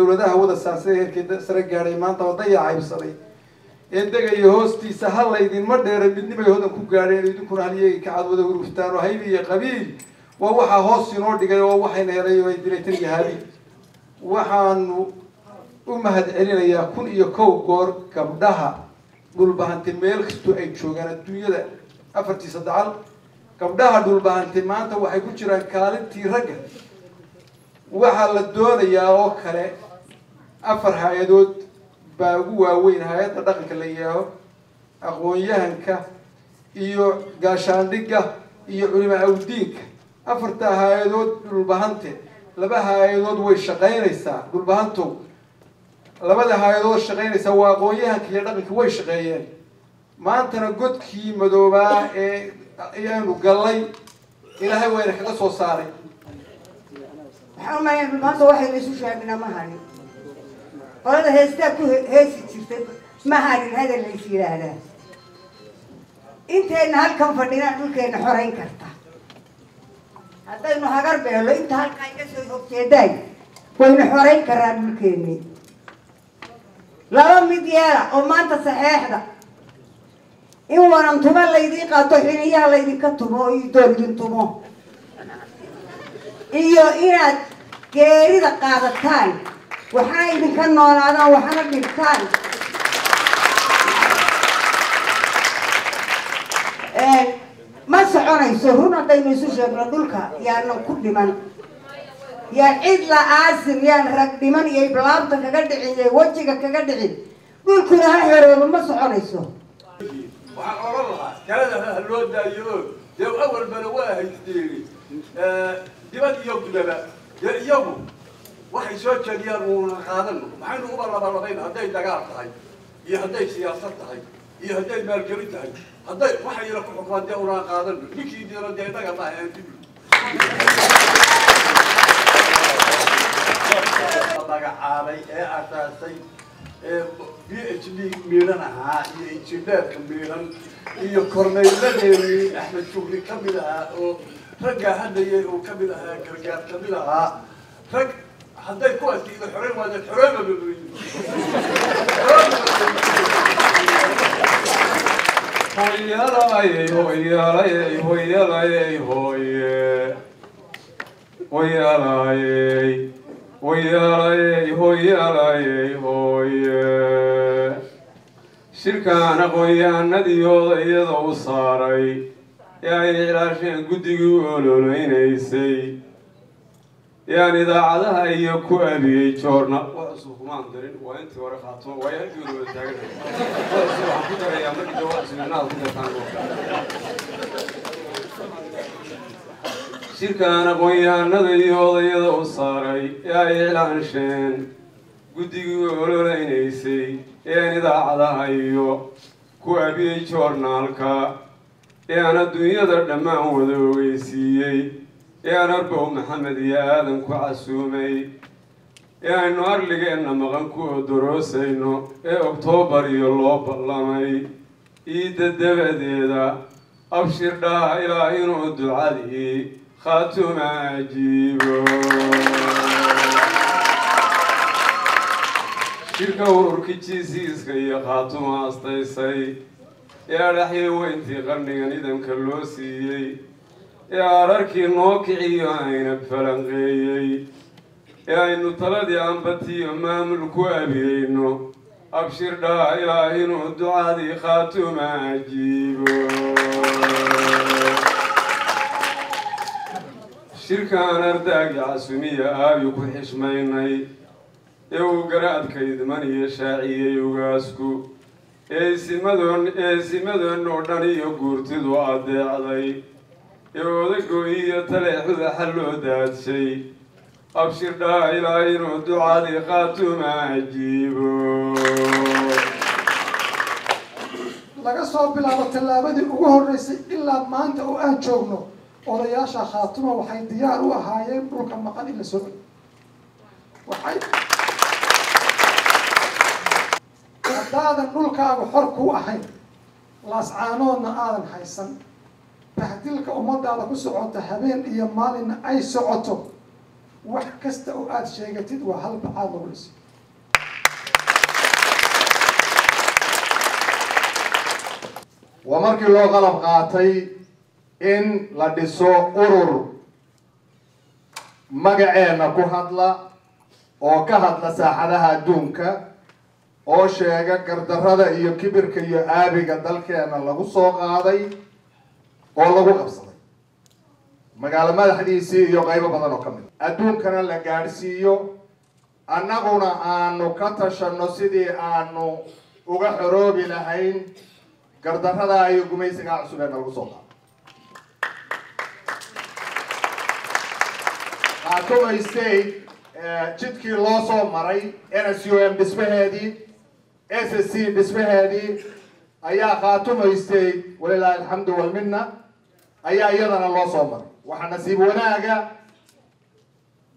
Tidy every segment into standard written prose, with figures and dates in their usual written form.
Dowladaha wada saansada heerkii sare gaadhay maanta dayaca haybsaday ee degaya hoostiisa ha laydinma dheera midnimay hodan ku gaadheen. Idinkuna halyeegi kacad wada huruftaan oo hayb iyo qabiil waa waxaa hoos inoo dhigay oo waxayna helay oo ay dilay taniyo haabiil. Waxaanu u mahad celinayaa 1001 goor gabdhaha Dhulbahante meel kastoo ay joogaan adduunyada afartiisa dacal. Gabdhaha Dhulbahante maanta waxay ku jiraan kaalintii ragga. Waxaa la doonayaa oo kale 4 hay-adood baa ugu waaweyn: hay-adda dhaqanka la yihaaho, aqoon-yahanka iyo gaashaandhigga iyo culimaa awdiinka. 4ta hay-adood Dhulbahante, 2 hay-adood way shaqaynaysaa. Dhulbahantow, 2da hay-adood shaqaynaysaa waa aqoon-yahanka iyo dhaqanka, way shaqeeyeen. Maantana godkii madoobaa ee ayaanu gallay Ilaahay wayna kaga soo saaray. Waxaan umaleynaya Dhulbahanta waxaynu isu sheegnaa ma harin. Qolada heestaa ku heesi jirtay ma harin hadal lays yidhaahdaa. Intayna halkan fadhinaa dhulkeena xorayn karta haddaynu hagar beelo. Inta halkaa iga soo horjeedaay waynu xorayn karaa dhulkeennii. 2 mid yeela oo maanta saxeexda: in warantumo laydiin qaato, xiniyaha laydinka tumo oo idoor idin tumo, iyo inaad geerida qaadataan, waxna idinka noolaadaan, waxna dhigtaan. Ma soconayso. Run haddaynu isu sheegno, dhulka yaanan ku dhiman, yaan cid la aasin, yaan rag dhiman iyo iblaabta kaga dhicin iyo wejiga kaga dhicin, dhulkuna ha xoroobo. Ma soconayso. Waxaan odhan lahaa talada ha loo daayo oo dee awalbana waa haysteeni dibad iyo gudaba. Dee iyagu waxay soo jeediyaan uuna qaadano. Maxaynu uba labalabayn? Hadday dagaal tahay iyo hadday siyaasad tahay iyo hadday maalgelin tahay, hadday waxayna ku xukmaan, dee unaan qaadano. Ninkii diro dee innaga maaha aan diblo magacaabay ee asaasay ee PhD miidhan ahaa iyo injineerka miidhan iyo korneyladeedii Axmed Shukri ka mid ahaa oo raggaa hadlayay uu ka mid ahaa, Gargaar ka mid ahaa, rag hadday kuwaasi ida xoreyn waadeen xoreyba. Hoyalayey, hoyalayey, hoyalayey, hoye, hoyalayey, hoyalayey, hoyalayey, hoye. Shirkaan aqoon-yahanadii odayada u saaray ee ay iclaasheen guddigii u ololeynaysay ee aan idaacadaha iyo ku abiyey joorna wax cusub kumaan darin. Waa intii hore Khaatuma, waayo halkii hore wada taaganahay. Wax cusub waxaan ku darayaa markii dambe, wax cusub inaad ku dartaan. Shirkaan aqoon-yahanada iyo odayada u saaray ee ay iclaansheen guddigii u ololeynaysay ee aan idaacadaha iyo ku abiyey joornaalka ee aan adduunyada dhammaan wada ogeysiiyey ee aan Arbow Maxamed iyo Aadan ku casuumay ee aynu arligeenna maqan ku odoroosayno ee Oktoobar iyo loo ballamay iidda dabadeeda, abshir dhaa ilaa inuu ducadii Khaatuma ajiibo. Shirka ururkii jiisiiska iyo Khaatuma astaysay ee adhaxyo weyntii qarnigan idamka loo siiyey ee ararkii noo kiciyo ayna falanqeeyey ee aynu taladii ambatiyo maamul ku abiyeyno, abshir dhaa ilaa inuu ducadii Khaatuma ajiibo. Shirkaan ardaagi casumiya aabi ku xishmaynay ee uu garaadka idmaniyo shaaciyey ugaasku ee isimadoon ee isimadeenoo dhan iyo guurtidu addeecday ee odago iyo taleexudaxa loo daadshay, abshir dhaa ilaa inuu ducadii Khaatuma ajiibo. Laga soo bilaabo tallaabadii ugu horreysay ilaa maanta oo aan joogno, odayaasha Khaatuma waxay diyaar u ahaayeen dhulka maqan in la soo celiyo. Waxay haddaadan dhulkaagu xor ku ahayn, Laascaanoodna aadan haysan, bahdilka ummadaada ku socota habeen iyo maalinna ay socoto, wax kasta oo aada sheegatid waa hal bacaad lagu dhisay. Waa markii loo qalab qaatay in la dhiso urur magaceena ku hadla oo ka hadla saaxadaha adduunka oo sheega gardarrada iyo kibirka iyo aabiga dalkeena lagu soo qaaday oo lagu qabsaday magaalo madaxdiisii iyo qaybo badan oo ka mid ah adduunkana la gaadhsiiyo, annaguna aanu ka tashanno sidii aanu uga xoroobi lahayn gardarrada iyo gumaysiga cusub ee lagu soo qaaday. Khaatumo State jidkii loo soo maray NSUM dhismaheedii, SSC dhismaheedii ayaa Khaatumo State walilaahi alxamdu walminna ayaa iyadana loo soo maray. Waxaa nasiib wanaaga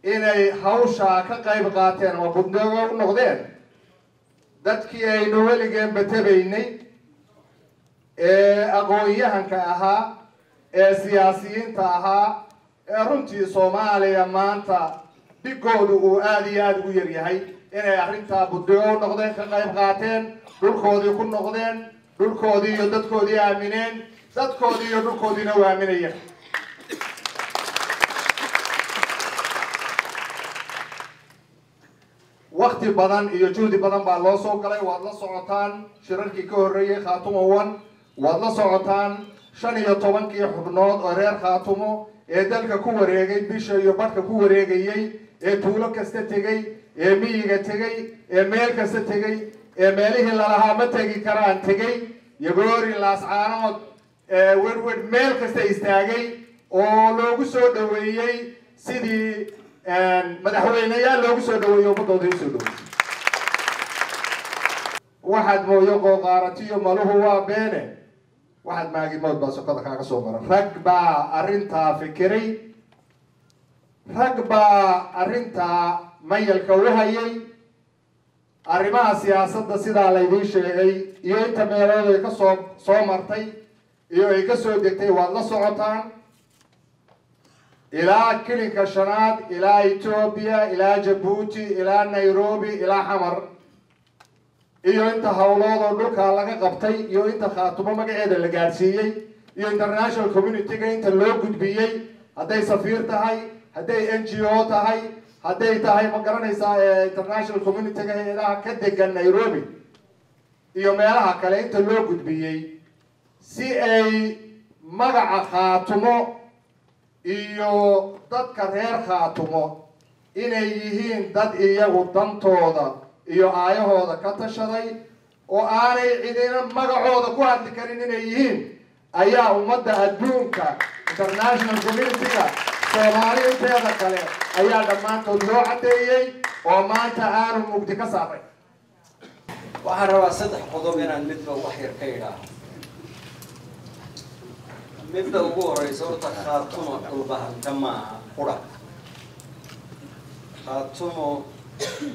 inay hawshaa ka qayb qaateen ama budnooga u noqdeen dadkii aynu weligeen batabaynay ee aqoon-yahanka ahaa ee siyaasiyiinta ahaa ee runtii Soomaaliya maanta dhigoodu uu aad iyo aad ugu yar yahay inay arrintaa budnooga u noqdeen, ka qayb qaateen, dhulkoodii ku noqdeen, dhulkoodii iyo dadkoodii aamineen, dadkoodii iyo dhulkoodiina u aaminayeen. Waqti badan iyo juhdi badan baa loo soo galay. Waad la socotaan shirarkii ka horreeyay Khaatumo 1, waad la socotaan 15kii xubnood oo reer Khaatumo ee dalka ku wareegay, bisha iyo badhka ku wareegayay, ee tuulo kasta tegay, ee miyiga tegay, ee meel kasta tegay, ee meelihii lalahaa ma tegi karaan tegay, Yagoori, Laascaanood, Werwer, meel kasta istaagay oo loogu soo dhaweeyey sidii madaxweyneyaal loogu soo dhaweeyey ummadooda u soo dhaweeyey. Waxaad mooyo qooqaaratiyo maluhu waa beene, waxaad maagimood baa sokada kaaga soo mara. Rag baa arrintaa fikiray, rag baa arrintaa mayalka u hayay. Arrimaha siyaasadda sidaa laydiin sheegay iyo inta meelood ay ka soo martay iyo ay ka soo degtay waad la socotaan, ilaa kilinka shanaad, ilaa Etoobiya, ilaa Jabuuti, ilaa Nairobi, ilaa Xamar, iyo inta howlood oo dhulkaa laga qabtay iyo inta Khaatumo magaceeda la gaadhsiiyey iyo international community-ga inta loo gudbiyey, hadday safiir tahay, hadday NGO tahay, hadday tahay ma garanaysaa international community-ga hay-adaha ka degan Nairobi iyo meelaha kale inta loo gudbiyey si ay magaca Khaatumo iyo dadka reer Khaatumo inay yihiin dad iyagu dantooda iyo aayahooda ka tashaday oo aanay cidina magacooda ku hadli karin inay yihiin ayaa ummadda adduunka international community-ga Soomaali inteeda kale ayaa dhammaantood loo caddeeyey oo maanta aanu mugdi ka saaray. Waxaan rabaa saddex qodob inaan midba wax yar ka idhaaho. Midda ugu horeysa, horta Khaatumo dhulbahanta maaha qura. Khaatumo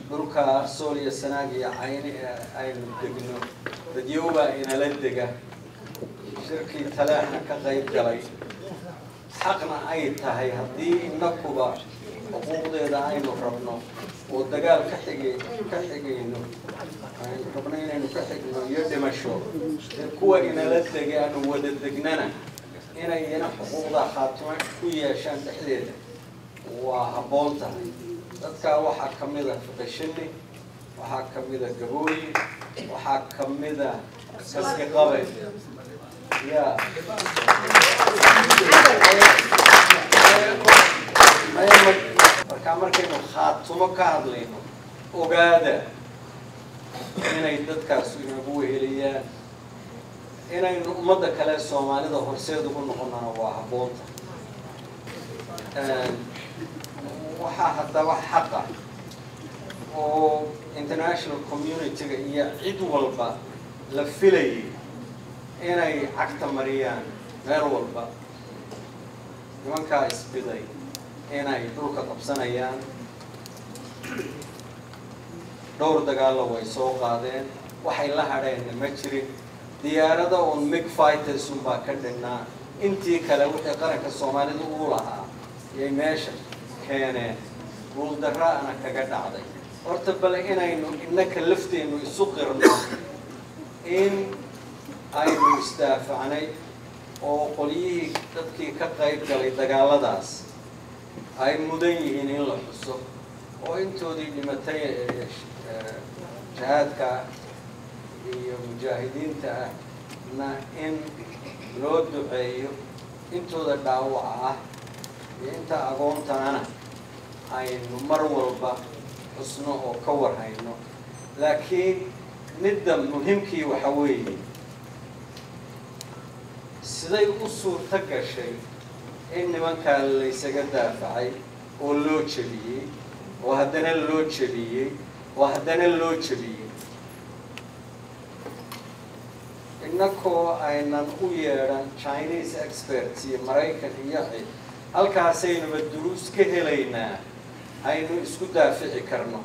dhulka Sool iyo Sanaag iyo Cayni ee aynu degno dadyowbaa inala dega, shirkii Taleexna ka qayb galay, xaqna ay tahay haddii inakuba xuquuqdeeda aynu rabno oo dagaal ka xigay ka xigayno aynu rabno inaynu ka xigno iyo dhimasho, dee kuwa inala dega aanu wada degnana inay iyana xuquuqda Khaatumo ku yeeshaan dhexdeeda waa habboon tahay. Dadkaa waxaa ka mid a Fiqishini, waxaa ka mid a Gabooyi, waxaa ka mid a Kaski Qabe ya. Markaa markaynu Khaatumo ka hadlayno, ogaada inay dadkaasu inagu weheliyaan, inaynu ummadda kale Soomaalida horseed ugu noqonana waa habboonta. Waxaa haddaba xaqa oo international community-ga iyo cid walba la filayay inay cagta mariyaan meel walba nimankaa isbiday inay dhulka qabsanayaan. Dhowr dagaallo way soo qaadeen, waxay la hadheenna ma jirin. Diyaarada uun MiG fighters unbaa ka dhinnaa, intii kale wixii qaranka Soomaalida uu lahaa yay meesha keeneen, guuldarraana kaga dhacday. Horta bale inaynu innaka lafteennu isu qirno in Aynu isdaafacnay oo qolyihii dadkii ka qayb galay dagaaladaas ay mudan yihiin in la xuso, oo intoodii dhimatay ee jihaadka iyo mujaahidiinta ah na in loo duceeyo, intooda dhaawaca ah iyo inta agoontaana aynu mar walba xusno oo ka warhayno. Laakiin midda muhimkii waxa weeye, siday u suurto gashay in nimankaa laysaga daafacay oo loo jebiyey, oo haddana loo jebiyey, oo haddana loo jebiyey, innakoo aynan u yeedhan Chinese experts iyo Maraykan iyo cid? Halkaasaynuba duruus ka helaynaa aynu isku daafici karno.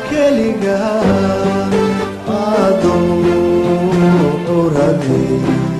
Keliga adoo curade.